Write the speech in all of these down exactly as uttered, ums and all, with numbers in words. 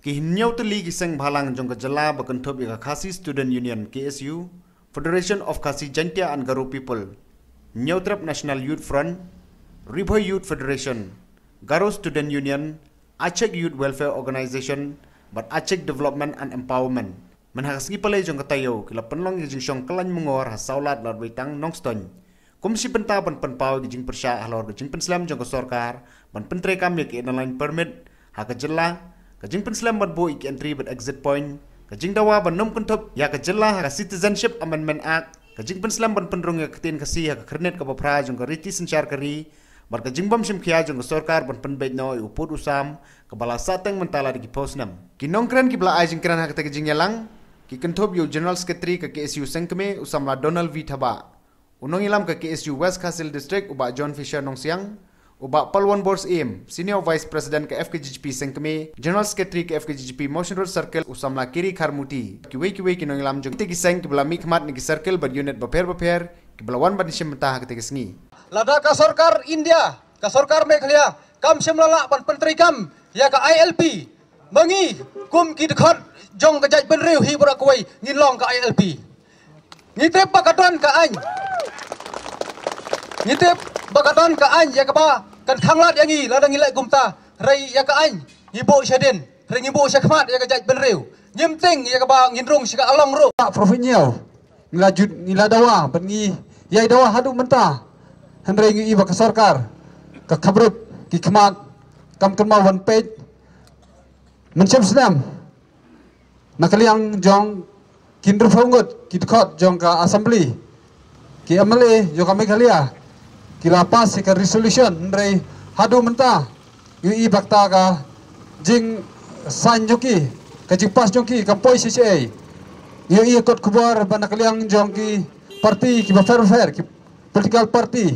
Ki hynñiew tylli ki seng bhalang jong ka jylla ba kynthup ïa ka Khasi Student Union, K S U, Federation of Khasi Jaintia and Garo People, Hynñiewtrep National Youth Front, Ri Bhoi Youth Federation, Garo Student Union, Achik Youth Welfare Organization bad Achik Development and Empowerment, mynha ka sngi Palei jong ka taïew ki la pynlong ïa ka jingshong kyllain mungor ha Sawlad Ladweitang, Nongstoiñ, kum shi bynta ban pynpaw ïa ka jingpyrshah halor ka jingpynslem jong ka sorkar ban pyntreikam ïa ka Inner Line Permit ha ka jylla, ka jingpynslem ban buh ïa ka entry bad exit point, ka jingdawa ban nym kynthup ïa ka jylla ha ka Citizenship Amendment Act, ka jingpynslem ban pynrung ïa ka ktien Khasi ha ka khyrnit kaba phra jong ka riti synshar ka ri, bad ka jingbym shim khia jong ka sorkar ban pynbeit noh ïa u pud u sam kaba la sahteng mynta lada ki phew snem. Ki nongkren kiba la ai jingkren ha kata ka jingïalang ki kynthup ïa u General Secretary ka K S U Sengkmie, u samla Donald V Thabah, u nongïalam ka K S U West Khasi Hills District, u Bah John Fisher Nongsiang, u Bah Palwan Bor Syiem, Senior Vice President ka F K J G P Sengkmie, General Secretary ka F K J G P Mawshynrut Circle, u samla Kiri Kharmuti, kiwei kiwei ki nongïalam jong kitei ki seng kiba la mihkhmat na ki circle bad unit bapher bapher kiba la wan ban shim bynta ha katei ka sngi. Lada ka sorkar India, ka sorkar Meghalaya kam shym la lah ban pyntreikam ïa ka I L P, ma ngi kum ki dkhot jong ka jaitbynriew hi baroh kawei ngin long ka I L P. Ngi tip ba ka don ka aiñ. Ngi tip ba ka don ka aiñ ïa kaba kan khanglad ïa ngi lada ngi leh kumta. Hynrei ïa ka aiñ ngi buh shadien, hynrei ngi buh shakhmat ïa ka jaitbynriew. Ngim tieng ïa kaba ngin rung sha ka along ruh. Profit Hynñiew, ngi la jut, ngi la dawa bad ngi ïai dawa haduh mynta. Hynrei ngi i ba ka sorkar, ka khapbrut, ki khmat kam kynmaw ban peit. Mynshem snem, na ka liang jong ki hynriewphew ngut ki dkhot jong ka Assembly, ki M L A jong ka Meghalaya, ki la pass ïa ka resolution, hynrei haduh mynta ngi i ba kata ka jingsain jong ki, ka jingpass jong ki kam poi shisha. Ngi i kot khubor ba na ka liang jong ki party kiba pher pher, ki political party,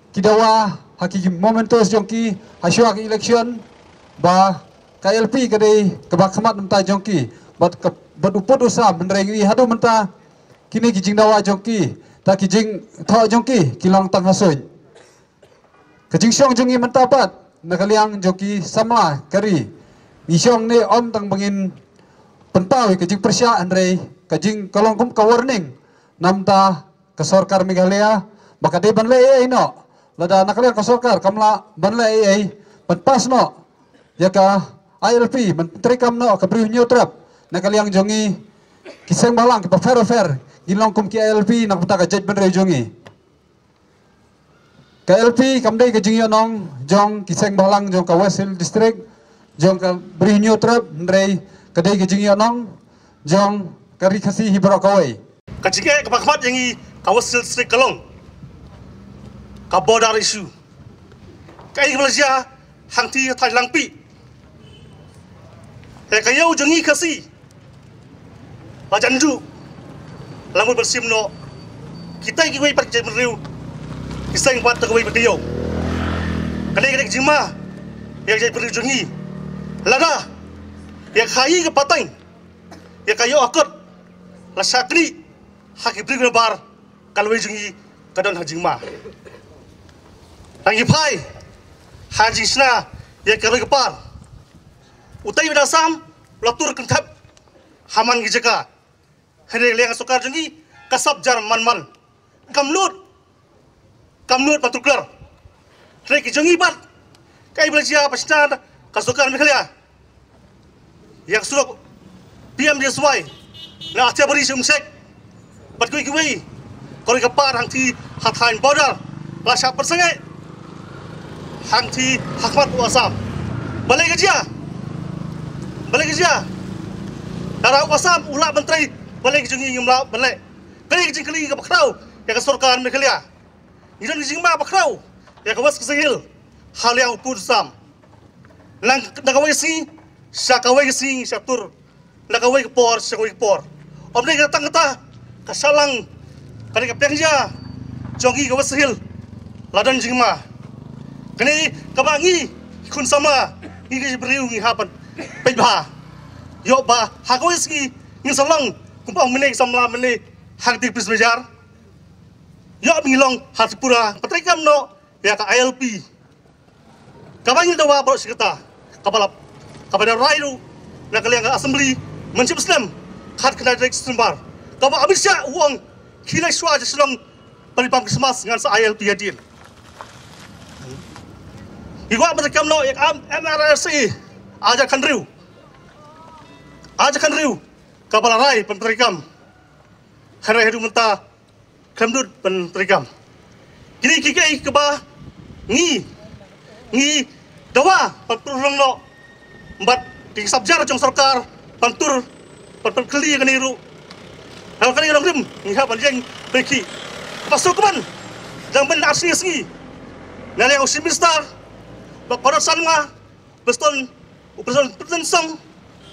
ki dawa ha ki momentous jong ki ha shuwa ka election ba ka I L P ka dei kaba khmat mynta jong ki bad ka, bad u pud u sam, hynrei ngi i haduh mynta kine ki jingdawa jong ki, ta ki jingthoh jong ki ki long tang ha suiñ. Ka jingshong jong ngi mynta pat na ka liang jong ki samla ka ri, ngi shong ne ym tang ba ngin pynpaw ïa ka jingpyrshah, hynrei ka jing, ka long kum ka warning na mynta ka sorkar Meghalaya ba ka dei ban leh ei ei noh. Lada na ka liang ka sorkar kam lah ban leh ei ei ban pass noh ïa ka I L P, ban treikam noh ka briew Hynñiewtrep, na ka liang jong ngi ki seng bhalang kiba pher pher ngin long kum ki I L P na ka bynta ka jaitbynriew jong ngi. Ka I L P kam dei ka jingïohnong jong ki seng bhalang jong ka West Hill District, jong ka briew Hynñiewtrep, hynrei ka dei ka jingïohnong jong ka ri Khasi hi baroh kawei. Ka jingeh kaba khmat ïa ngi ka West Hill District ka long ka border issue. Kaei kaba la jia hangtei ha thaiñ Langpih, ïa ka ïew jong ngi Khasi la jan duh, la mut ban shim noh. Kita kiwei pat ki jaitbynriew ki seng pat da kawei pat ka ïew. Kane ka dei ka jingma ïa ka jaitbynriew jong ngi. Lada ïa ka khaii ka pateng, ïa ka ïoh akot la shah knieh ha ki briew ki nabar, ka lawei jong ngi ka don ha jingma. Nang ngi phai ha jingshna ïa ka roi ka par. Utei u da sam la tur kynthep ha man ki jaka. Hynrei liang ka sorkar jong ngi ka sap jar man man. Kam lut, kam lut ban tuklar. Hynrei ki jong ngi pat, kaei ba la jia ba shna ka sorkar Meghalaya, ïa ka surok P M G S Y na Athiabari sha Umsek bad kiwei kiwei, ka roi ka par hangtei ha thaiñ border la shah pynsangeh hangtei ha khmat u Assam. Balei ka jia? Balei ka jia? Lada u Assam u lah ban trei, balei ki jong ngi ngim lah ban leh? Kane ka jingkylli kaba khraw ïa ka sorkar Meghalaya. Ngi don ka jingma ba khraw ïa ka West Khasi Hills ha liang u pud u sam. Na, na kawei ka sngi sha kawei ka sngi ngi shah tur, na kawei ka por sha kawei ka por. Ym dei kata tang kata, ka sahlang, kane ka pliang jia jong ngi ka West Khasi Hills la don jingma. Kane kaba ngi ki khun samla, ngi ki briew ngi hap ban peit bha. Ïoh ba ha kawei ka sngi ngin sa long kumba ong mynne ki samla mynne ha ka dei pis bajar. Ïoh ba ngi long ha Tripura, pyntreikam noh ïa ka I L P. Kaba ngi dawa baroh shi katta, kaba la, kaba da rai ruh na ka liang ka Assembly mynshipsnem khat khyndai tarik September, kaba Amit Shah u ong khie leit shuwa sha shnong ban ïa pam Christmas, ngan sa ai ïa phi hadien. Ngi kwah ban treikam noh ïa ka MRSSA ar hajar khathynriew, ar hajar khathynriew kaba la rai ban treikam. Hynrei haduh mynta khlem nud ban treikam. Kine ki kaei kaba ngi, ngi dawa ban pynurlong noh bad ki sap jar jong sorkar ban tur, ban pynkhih kane ruh. Haba kane ka nongrim ngi hap ban ïeng bad ki, ba sngewkmen dang ban ar sngi sngi na liang u Chief Minister, Bah Conrad Sangma, Bah Prestone, u Prestone, Prestone Tynsong,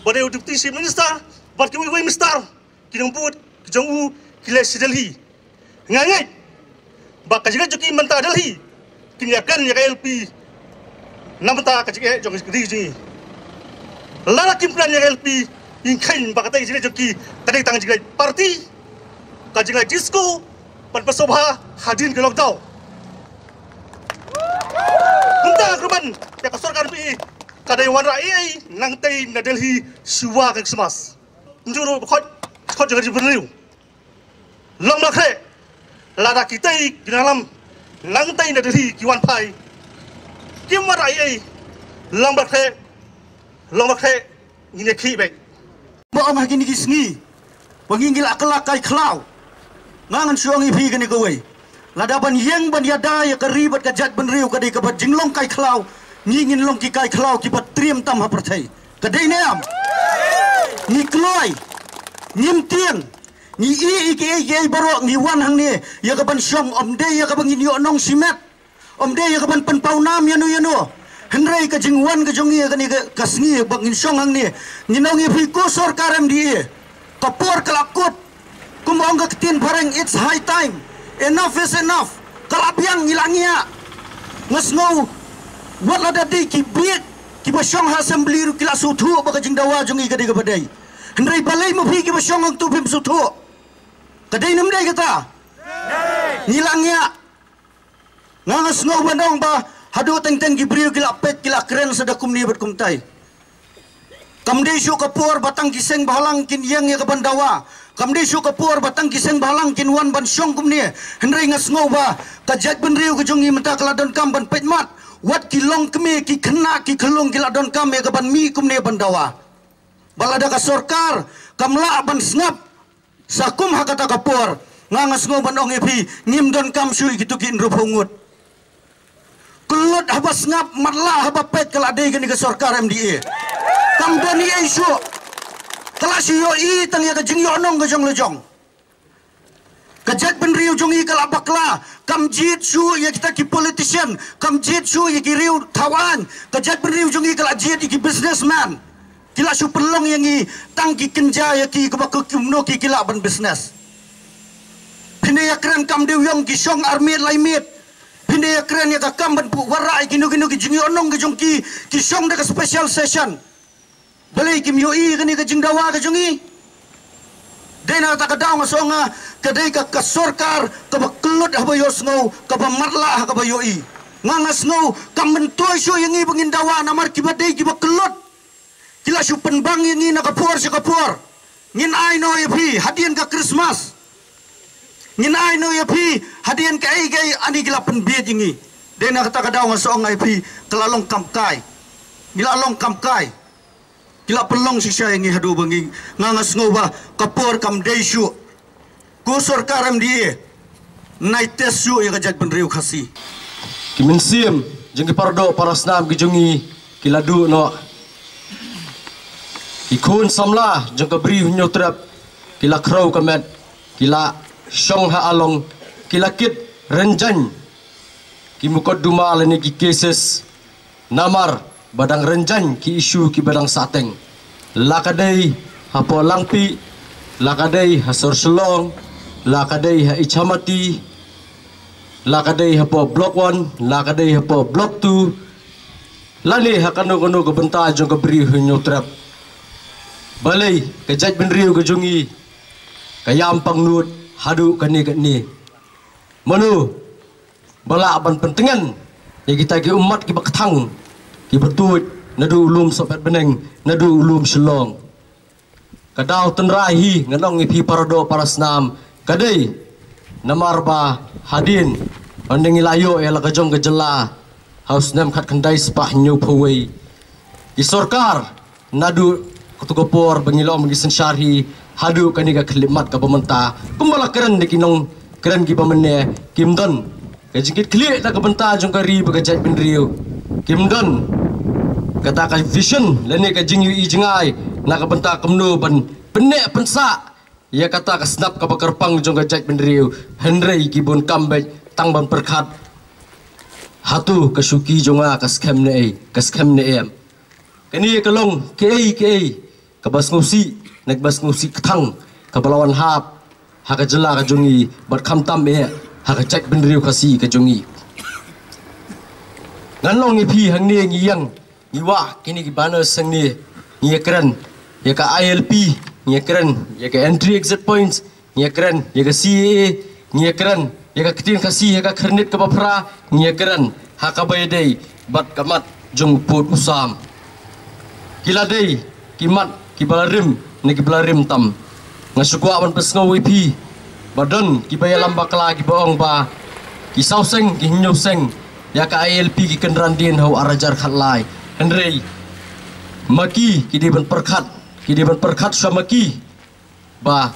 ba dei u Deputy Chief Minister, bad kiwei kiwei minister, ki nongbud ki jong u ki leit sha Delhi. Nga ngeit ba ka jingïaleh jong ki mynta Delhi kin ïakren ïa ka ILP na bynta ka jingeh jong ka ri jong ngi. Lada kim kren ïa ka ILP, ngi kheiñ ba katei ka jingïaleh jong ki ka dei tang jingïaleh party, ka jingïaleh disco, ban pynsngewbha hadien ka lockdown. Kumta ka ruban ïa ka sorkar MDA ka dei wanrah ei ei nangtei na Delhi shuwa ka Christmas. Nju ruh khot, khot jong ka jingpynriew. Long ba khreh, lada kitei ki nongïalam nangtei na Delhi ki wan phai, kim wanrah ei ei, long ba khreh, long ba khreh ngin ïakhih beit. Ba ong ha kine ki sngi ba ngi ngi la kylla kai khlaw. Nga ngan shu ong ïa phi kane kawei. Lada ban ïeng ban ïada ïa ka ri bad ka jaitbynriew ka dei kaba jinglong kai khlaw. Ngi ngin long ki kai khlaw kiba triem tam ha pyrthei. Ka dei ne em? Ngi kloi, ngim tieng. Ngi ïohi ïa kiei kiei baroh, ngi wan hangne ïa ka ban shong, ym dei ïa ka ba ngin ïoh nong shimet, ym dei ïa ka ban pynpaw nam ïano ïano. Hynrei ka jingwan ka jong ngi ïa kane ka, ka sngi ba ngin shong hangne, ngin ong ïa phi ko sorkar MDA, ka por ka la kut. Kum ong ka ktien phareng, it's high time. Enough is enough. Ka la biang, ngi la ngiah. Nga sngew wat lada dei ki bieit kiba shong ha Assembly ruh ki la sngewthuh ba ka jingdawa jong ngi ka dei kaba dei. Hynrei balei ma phi kiba shong hangto phim sngewthuh? Ka dei ne ym dei kata? Ngi la ngiah. Nga nga sngew ban ong ba haduh teng teng ki briew ki la peit, ki la kren sa da kumne bad kumtai. Kam dei shuh ka por ba tang ki seng bhalang kin ïeng ïa ka ban dawa. Kam dei shuh ka por ba tang ki seng bhalang kin wan ban shong kumne. Hynrei nga sngew ba ka jaitbynriew ka jong ngi mynta ka la donkam ban peit mat. Wat ki longkmie, ki khynnah, ki khyllung ki la donkam ïa ka ban mih kumne ban dawa. Ba lada ka sorkar kam lah ban sngap sa kum ha kata ka por, nga nga sngew ban ong ïa phi, ngim donkam shuh ïa kito ki hynriewphew ngut. Kyllut haba sngap, matlah haba peit, ka la dei kane ka sorkar MDA. Kam don ei ei shuh. Ka la shu ïohi tang ïa ka jingïohnong ka jong la jong. Ka jaitbynriew jong ngi ka la bakla. Kam jied shuh ïa kita ki politician, kam jied shuh ïa ki riew thaw aiñ. Ka jaitbynriew jong ngi ka la jied ïa ki businessman. Ki la shu pynlong ïa ngi, tang ki kynja ïa ki kaba kumno ki, ki lah ban business. Phin ïa kren kam dei ïong, ki shong ar miet lai miet. Phin ïa kren ïa ka kam ban pynwanrah ïa kino kino ki jingïohnong ki jong ki, ki shong da ka special session. Balei kim ïohi ïa kane ka jingdawa ka jong ngi? Dei na kata ka daw nga sngew nga, ka dei ka, ka sorkar kaba kyllut haba ïohsngew, kaba matlah ha kaba ïohi. Nga nga sngew kam myntoi shuh ïa ngi ba ngin dawa, namar kiba dei kiba kyllut. Ki la shu pynbang ïa ngi na ka por sha ka por. Ngin ai noh ïa phi hadien ka Christmas. Ngin ai noh ïa phi hadien kaei kaei, ani ki la pynbieit ïa ngi. Dei na kata ka daw nga sngew nga ïa phi, ka la long kam kai. Ngi la long kam kai. Ki la pynlong shisha ïa ngi haduh ba ngi, nga nga sngew ba ka por kam dei shuh. Ko sorkar MDA, nai test shuh ïa ka jaitbynriew Khasi. Ki mynsiem jong ki paradoh parasnam ki jong ngi ki la duh noh. Ki khun samla jong ka Bri u Hynñiewtrep ki la khrew ka met, ki la shong ha along, ki la kit rynjang ki mukotduma lane ki cases. Namar ba dang rynjang ki issue kiba dang sahteng. La ka dei hapoh Langpih, la ka dei ha sor Shillong, la ka dei ha Ichamati, la ka dei hapoh Block One, la ka dei hapoh Block Two, lane ha kano kano ka bynta jong ka Bri u Hynñiewtrep. Balei ka jaitbynriew ka jong ngi ka ïam pangnud haduh kane kane? Mano ba lah ban pyntngen ïa kita ki ummat kiba kthang, kiba tuid, naduh u lum Sohpetbneng, naduh u lum Shillong. Ka daw tynrai hi ngan ong ïa phi para doh para snam, ka dei namar ba hadien hynda ngi la ïoh ïa la ka jong ka jylla ha u snem khatkhyndai spah hynñiewphew wei, ki sorkar naduh katu ka por ba ngi la ong ba ngi synshar hi haduh kane ka khyllipmat kaba mynta, kumba la kren da ki nongkren kiba mynne, kim don ka jingkitkhlieh na ka bynta jong ka ri bad ka jaitbynriew. Kim don kata ka vision lane ka jingïohi jngai na ka bynta kumno ban pynneh pynsah ïa kata ka snap kaba kyrpang jong ka jaitbynriew. Hynrei ki bun kam beit tang ban pyrkhat, hato ka shuki jong nga ka skhem ne ei, ka skhem ne em. Kane ka long kaei kaei kaba sngewsih, na kaba sngewsih kthang kaba la wan hap ha ka jylla ka jong ngi bad khamtam eh ha ka jaitbynriew Khasi ka jong ngi. Ngan ong ïa phi, hangne ngi ïeng, ngi wah kine ki banners hangne, ngi ïakren ïa ka I L P, ngi ïakren ïa ka entry exit points, ngi ïakren ïa ka C A A, ngi ïakren ïa ka ktien Khasi ha ka Khyrnit kaba phra, ngi ïakren ha kaba ïadei bad ka mat jong u pud u sam. Ki la dei ki mat kiba la rim ne kiba la rim tam. Nga shu kwah ban pynsngew ïa phi ba don kiba ïalam bakla kiba ong ba ki saw seng, ki hynñiew seng ïa ka I L P ki kynran dien ha u ar hajar khatlai. Hynrei ma ki, ki dei ban pyrkhat, ki dei ban pyrkhat shuwa ma ki ba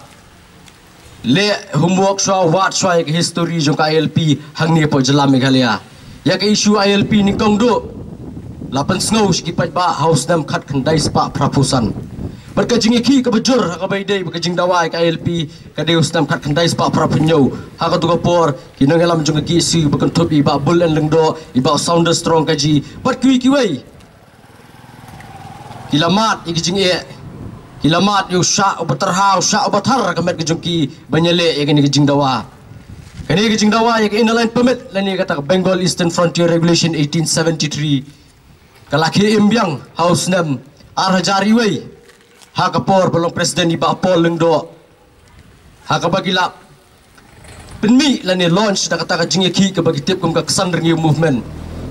leh homework shuwa, wad shuwa ïa ka history jong ka I L P hangne hapoh jylla Meghalaya. Ïa ka issue I L P nyngkong duh la pynsngew sha ki paidbah ha u snem khatkhyndai spah phraphew san. Bad ka jingïakhih kaba jur ha kaba ïadei bad ka jingdawa ïa ka I L P ka dei u snem khatkhyndai spah phraphew hynñiew. Ha katu ka por ki nongïalam jong ka K S U ba kynthup ïa i Bah Bull N Lyngdoh, i Bah Saunders Tyrong Kaji bad kiwei kiwei, ki la mad ïa ki jingeh, ki la mad ïa u shah uba tyrha, u shah uba thar ha ka met ka jong ki ban ïaleh ïa kane ka jingdawa. Kane ka jingdawa ïa ka Inner Line Permit lane kata ka Bengal Eastern Frontier Regulation eighteen seventy-three ka la khie im biang ha u snem ar hajar wei ha ka por ba long president i Bah Paul Lyngdoh. Ha kaba ki la pynmih lane launch da kata ka jingïakhih kaba ki tip kum ka Ksan Rngiew Movement.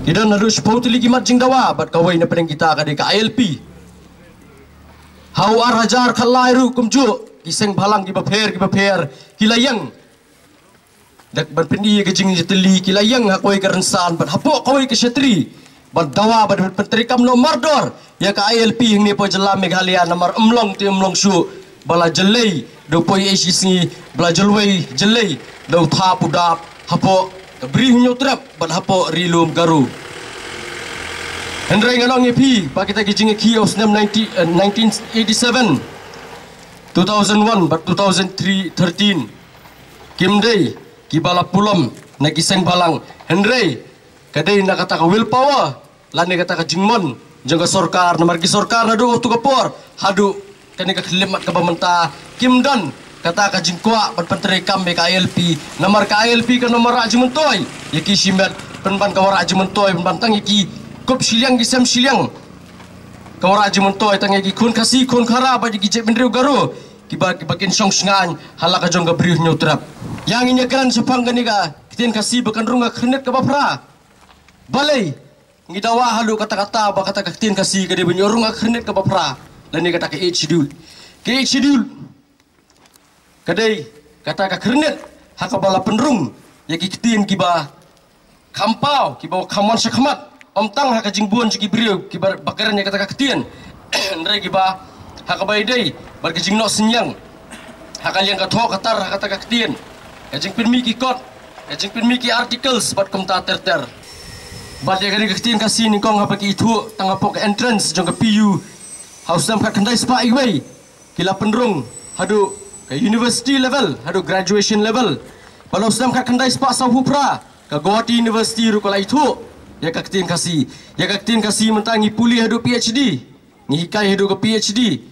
Ki don haduh shiphew tylli ki mat jingdawa bad kawei na pdeng kita ka dei ka I L P. Ha u ar hajar khatlai ruh kumjuh ki seng bhalang kiba pher kiba pher ki la ïeng da ban pyni ïa ka jingïatylli, ki la ïeng ha kawei ka rynsan bad hapoh kawei ka shatri ban dawa ban pyntreikam noh mardor ïa ka I L P hangne hapoh jylla Meghalaya, namar ym long te ym long shuh ba la jyllei da u poi ei shi sngi, ba la jyllei, jyllei da u thap u dap hapoh ka Bri Hynñiewtrep bad hapoh Ri Lum Garo. Hynrei ngan ong ïa phi ba kita ki jingïakhih ha u snem nineteen, eh, nineteen eighty-seven, two thousand one bad two thousand three, thirteen kim dei kiba la pulom na ki seng bhalang, hynrei ka dei na kata ka will power lane kata ka jingmon jong ka sorkar, namar ki sorkar naduh katu ka por haduh kane ka khyllipmat kaba mynta kim don kata ka jingkwah ban pyntreikam ïa ka I L P, namar ka I L P kan ym wanrah jingmyntoi ïa ki shimet, pynban ka wanrah jingmyntoi pynban tang ïa ki kup shiliang ki sem shiliang. Ka wanrah jingmyntoi tang ïa ki khun Khasi, khun Khara bad ïa ki jaitbynriew Garo kiba, kiba kin shong shngaiñ ha la ka jong ka Bri Hynñiewtrep. Ïa ngin ïakren shaphang kane ka ktien Khasi ba kan rung ha ka Khyrnit kaba phra. Balei ngi dawa haduh katta katta ba kata ka ktien Khasi ka dei ban ïoh rung ha ka Khyrnit kaba phra lane kata ka Eighth Schedule? Ka Eighth Schedule ka dei kata ka Khyrnit ha kaba la pynrung ïa ki ktien kiba kham paw, kiba kham wan shakhmat, ym tang ha ka jingbun jong ki briew kiba, ba kren ïa kata ka ktien, hynrei kiba ha kaba ïadei bad ka jingnoh synñiang ha ka liang ka thoh ka tar ha kata ka ktien, ka jingpynmih ki kot, ka jingpynmih ki articles bad kumta ter ter. Bad ïa kane ka ktien Khasi nyngkong haba ki ithuh tang hapoh ka entrance jong ka P U ha u snem khatkhyndai spah wei, ki la pynrung haduh ka university level, haduh graduation level. Bad ha u snem khatkhyndai spah sawphew phra ka Guwahati University ruh ka la ithuh ïa ka ktien Khasi. Ïa ka ktien Khasi mynta ngi pule haduh P H D, ngi hikai haduh ka P H D.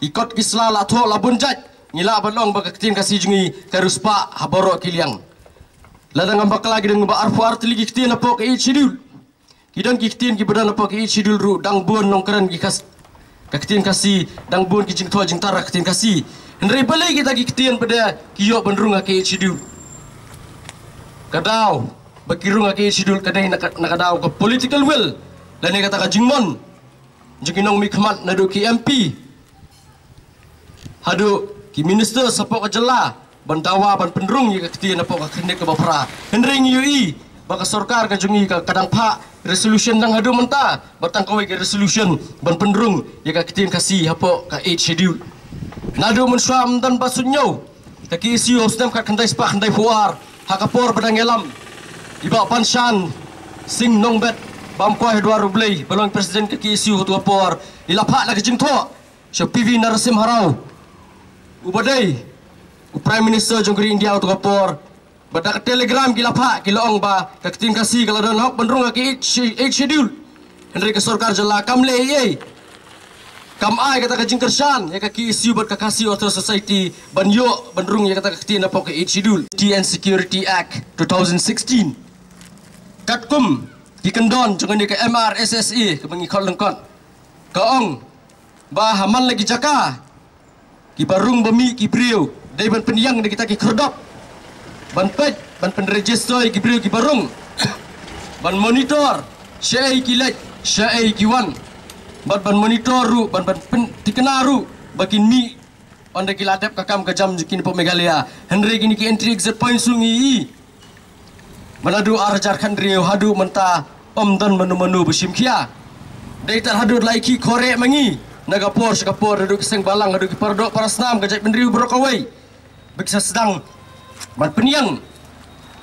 Ki kot ki sla la thoh la bun jait, ngi lah ban ong ba ka ktien Khasi jong ngi ka riewspah ha baroh ki liang. Lada ngam bakla ki don ba arphew ar tylli ki ktien hapoh ka Eighth Schedule. Ki don ki ktien kiba don hapoh ka Eighth Schedule ruh dang bun nongkren ki Khas-, ka ktien Khasi, dang bun ki jingthoh jingtar ka ktien Khasi. Hynrei balei kita ki ktien pat de ki ïoh ban rung ha ka Eighth Schedule? Ka daw ba ki rung ha ka Eighth Schedule ka dei na ka, na ka daw ka political will lane kata ka jingmon jong ki nongmihkhmat naduh ki M P haduh ki minister hapoh ka jylla ban dawa ban pynrung ïa ka ktien hapoh ka khyrnit kaba phra. Hynrei ngi ïohi ba ka sorkar ka jong ngi ka, ka dang phah resolution tang haduh mynta, ba tang kawei ka resolution ban pynrung ïa ka ktien Khasi hapoh ka Eighth Schedule. Naduh mynshuwa ym don ba shu ñiew ka K S U ha u snem khatkhyndai spah khyndaiphew ar, ha ka por ba dang ïalam i Bah Panshan Singh Nongbet, bam kwai ha dwar U Blei, ba long president ka K S U ha tu ka por, i la phah la ka jingthoh sha P V Narasimha Rao, uba dei u Prime Minister jong ka ri India ha tu ka por. Bad da ka telegram ki la phah, ki la ong ba ka ktien Khasi ka la don hok ban rung ha ka Eighth Sche-, Eighth Schedule. Hynrei ka sorkar jylla kam leh ei ei. Kam ai kata ka jingkyrshan ïa ka K S U bad ka Khasi Authors Society ban ïoh ban rung ïa kata ka ktien hapoh ka Eighth Schedule. T and Security Act two thousand sixteen. Katkum ki kyndon jong kane ka M R S S A kaba ngi khot lyngkot, ka ong ba ha man la ki jaka kiba rung ba mih ki briew, dei ban pynïeng da kita ki khyrdop ban peit, ban pynregister ïa ki briew kiba rung, ban monitor shaei ki leit, shaei ki wan, bad ban monitor ruh, ban, ban pynthikna ruh ba kin mih ynda ki la dep ka kam ka jam jong ki hapoh Meghalaya. Hynrei kine ki entry exit points ruh ngi ïohi ba naduh ar hajar khathynriew haduh mynta ym don mano mano ba shim khia. Dei tad haduh la ïa ki khyrdop ma ngi, na ka por sha ka por, haduh ki seng balang, haduh ki paradoh parasnam ka jaitbynriew baroh kawei, ba ki sa sdang ban pynïeng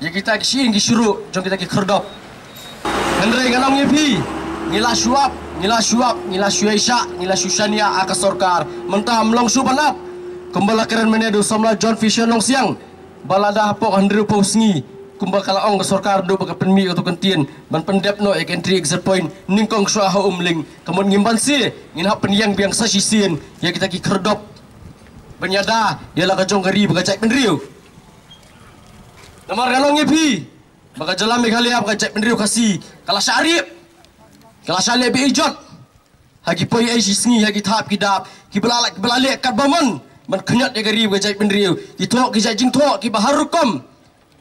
ïa kita ki shyieng ki shyrkhei jong kita ki khyrdop. Hynrei ngan ong ïa phi, ngi la shu ap, ngi la shu ap, ngi la shu ïaishah, ngi la shu shaniah ha ka sorkar. Mynta ym long shuh ban ap. Kumba la kren mynne da u samla John Fisher Nongsiang, ba lada hapoh hynriewphew sngi, kumba ka la ong ka sorkar, duh ba ka pynmih kato ka ktien ban pyndep noh ïa ka entry exit point nyngkong shuwa ha Umling, ka mut ngim banse, ngin hap pynïeng biang sa shisien ïa kita ki khyrdop ban ïada ïa la ka jong ka ri bad ka jaitbynriew. Namar ngan ong ïa phi ba ka jylla Meghalaya bad ka jaitbynriew Khasi ka la shah rieh, ka la shah leh beit jot ha ki poi ei shi sngi, ha ki thap ki dap, kiba la, kiba la leh katba mon ban khñiot ïa ka ri bad ka jaitbynriew. Ki thoh ki jait jingthoh kiba har rukom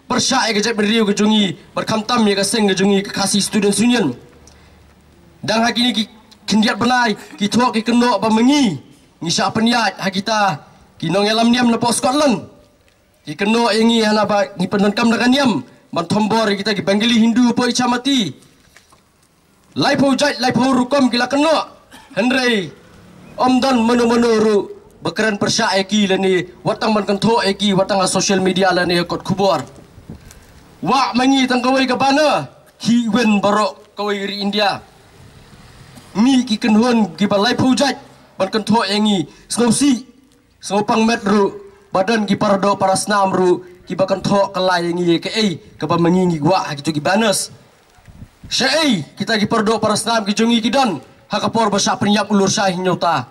pyrshah ïa ka jaitbynriew ka jong ngi bad khamtam ïa ka seng ka jong ngi ka Khasi Students Union. Dang ha kine ki khyndiat bnai ki thoh ki kynnoh ba ma ngi ngi shah pynïaid ha kita ki nongïalam niam napoh Scotland. Ki kynnoh ïa ngi hana ba ngi pyndonkam da ka niam ban thombor ïa kita ki Bengali Hindu hapoh Ichamati. Laiphew jait, laiphew rukom ki la kynnoh. Hynrei ym don mano mano ruh ba kren pyrshah ïa ki lane wat tang ban kynthoh ïa ki, wat tang ha social media lane ha kot khubor. Wah ma ngi tang kawei ka banner, khih win baroh kawei ri India. Mih ki kynhun kiba laiphew jait ban kynthoh ïa ngi. Sngewsih, sngewpang met ruh ba don ki paradoh parasnam ruh kiba kynthoh kylla ïa ngi ïa kaei kaba ma ngi ngi kwah ha kito ki banners. Shaei kita ki paradoh parasnam ki jong ngi ki don ha ka por ba shah pynïap u lurshai hynñiewta?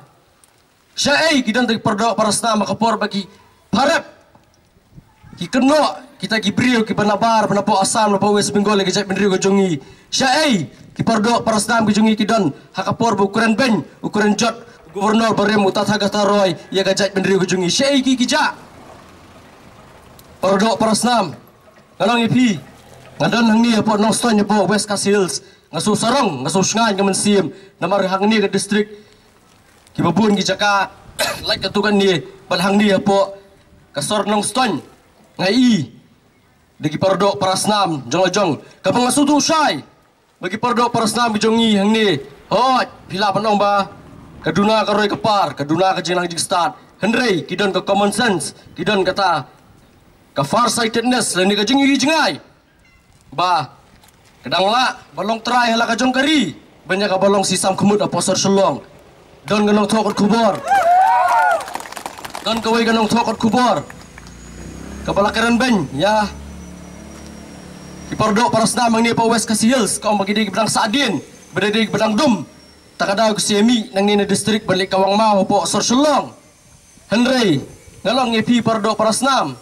Shaei ki don kita ki paradoh parasnam ha ka por ba ki pharep, ki kynnoh kita ki briew kiba nabar, ba napoh Assam, napoh West Bengal ïa ka jaitbynriew ka jong ngi? Shaei ki paradoh parasnam ki jong ngi ki don ha ka por ba u kren beiñ, u kren jot u Governor barim u Tathagata Roy ïa ka jaitbynriew ka jong ngi? Shaei ki, ki jah paradoh parasnam? Ngan ong ïa phi, nga don hangne hapoh Nongstoiñ, hapoh West Khasi Hills, nga shu sarong, nga shu shngaiñ ka mynsiem, namar hangne ka district kiba bun ki jaka lait katto katne, bad hangne hapoh ka sor Nongstoiñ nga i da ki paradoh parasnam jong la jong. Kaba nga sngewthuh shai ba ki paradoh parasnam ki jong ngi hangne, hooid, phi lah ban ong ba ka duna ka roi ka par, ka duna ka jingnang jingstad. Hynrei ki don ka common sense, ki don kata ka farsightedness lane ka jingïohi jngai ba ka dang lah ba long trai ha la ka jong ka ri ban ïa kaba long shisam khmut hapoh sor Shillong. Don ka nongthoh kot khubor, don kawei ka nongthoh kot khubor kaba la kren beiñ ïa ki paradoh parasnam hangne hapoh West Khasi Hills, ka ong ba ki dei kiba dang sahdien, ba dei kiba dang dum. Ta ka daw ka shu mih nangne na district ban leit Kawangmaw hapoh sor Shillong. Hynrei ngan ong ïa phi paradoh parasnam,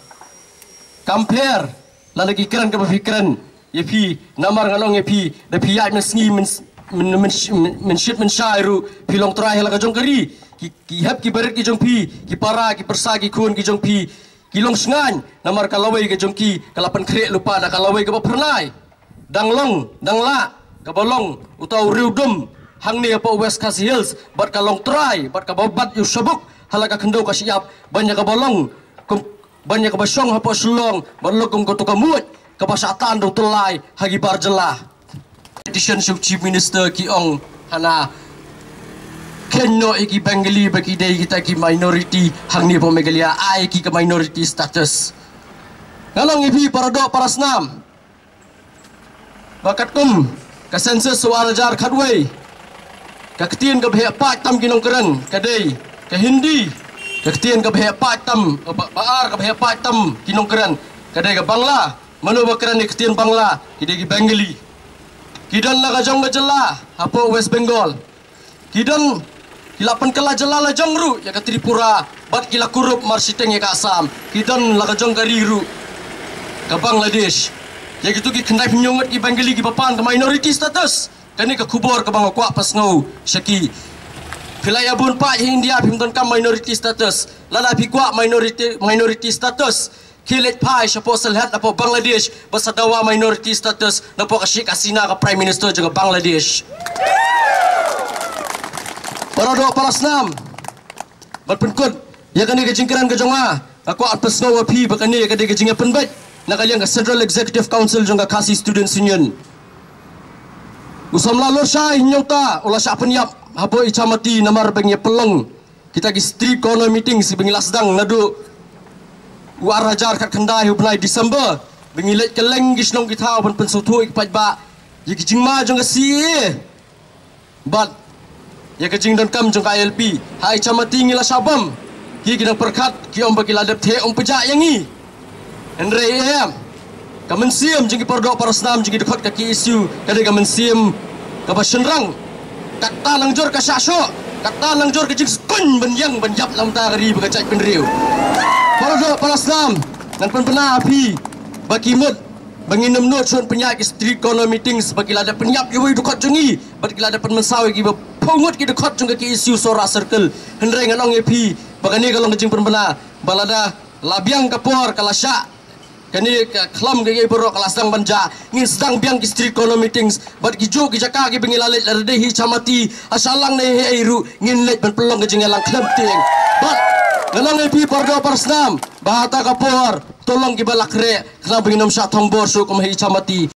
kam pher lada ki kren kaba phi kren ïa phi, namar ngan ong ïa phi, da phi ïaid mynsngi myn, myn, myn, myn, mynshit mynshai ruh phi long trai ha la ka jong ka ri. Ki, ki hep ki barit ki jong phi, ki para ki pyrsa ki khun ki jong phi ki long shngaiñ namar ka lawei ka jong ki ka la pynkhreh lypa da ka lawei kaba phyrnai. Dang long, dang lah kaba long uta u riewdum hangne hapoh West Khasi Hills, bad ka long trai, bad kaba bat ïa u shabuk ha la ka khyndew ka shyiap, ban ïa kaba long kum, ban ïa kaba shong hapoh Shillong, bad long kum kato ka mut kaba shah tan da u tyllai ha ki bar jylla. Petition sha u Chief Minister, ki ong hana, kheiñ noh ïa ki Bengali ba ki dei kita ki minority hangne hapoh Meghalaya, ai ki ka minority status. Nga ong ïa phi para doh para snam, ba katkum ka census ar hajar khatwei, ka ktien kaba heh paid tam ki nongkren ka dei ka Hindi. Ka ktien kaba heh paid tam, ba, ba ar kaba heh paid tam ki nongkren ka dei ka Bangla. Mano ba kren ïa ka ktien Bangla? Ki dei ki Bengali. Ki don la ka jong ka jylla hapoh West Bengal. Ki don, ki la pynkylla jylla la jong ruh ïa ka Tripura, bad ki la kurup marshiteng ïa ka Assam. Ki don la ka jong ka ri ruh, ka Bangladesh. Ïa kito ki khyndai phew ngut ki Bengali kiba pan ka minority status. Kane ka khubor kaba nga kwah pynsngew sha ki. Phi la ïa bun paid ha India, phim donkam minority status. Lada phi kwah minority, minority status, khie leit phai shapoh Sylhet hapoh Bangladesh, ba sa dawa minority status napoh ka Sheikh Hasina, ka Prime Minister jong ka Bangladesh. Para doh para snam, ban pynkut ïa kane ka jingkren ka jong nga, nga kwah pynsngew ïa phi ba kane ka dei ka jingïapynbeit na ka liang ka Central Executive Council jong ka Khasi Students Union. U samla Lorshai Hynñiewta u la shah pynïap hapoh Ichamati namar ba ngi ïa pynlong kita ki street corner meetings ba ngi la sdang naduh u ar hajar khatkhyndai u bnai December, ba ngi leit kylleng ki shnong ki thaw ban pynsngewthuh ïa ki paidbah ïa ki jingma jong ka C A A bad ïa ka jingdonkam jong ka I L P. Ha Ichamati ngi la shah bam, ki ki nang pyrkhat ki ong ba ki la dep theh um pjah ïa ngi. Hynrei em, ka mynsiem jong ki para doh para snam jong ki dkhot ka K S U ka dei ka mynsiem kaba shynrang. Kata nang jur ka shah shoh, kata nang jur ka jingskun ban ïeng ban ïap na ka bynta ka ri bad ka jaitbynriew. Para doh para snam, ngan pynbna ïa phi ba ki mut ba ngin ym nud shuh pynïaid ki street corner meetings, ba ki la dep pynïap ïa uwei u dkhot jong ngi, bad ki la dep pynmynsaw ïa ki baphew ngut ki dkhot jong ka K S U Sohra Circle. Hynrei ngan ong ïa phi ba kane ka long ka jingpynbna ba lada la biang ka por ka la shah, kane ka khlam ka ei baroh ka la sdang ban jah, ngin sdang biang ki street corner meetings, bad ki juh ki jaka kiba ngi la leit, lada dei hi Ichamati, ha Shillong ne hi ei ruh, ngin leit ban pynlong ka jingïalang khlem tieng. Bad ngan ong ïa phi para doh para snam ba hata ka por to long kiba la khreh, khnang ba ngin ym shah thongbor shuh kum ha Ichamati.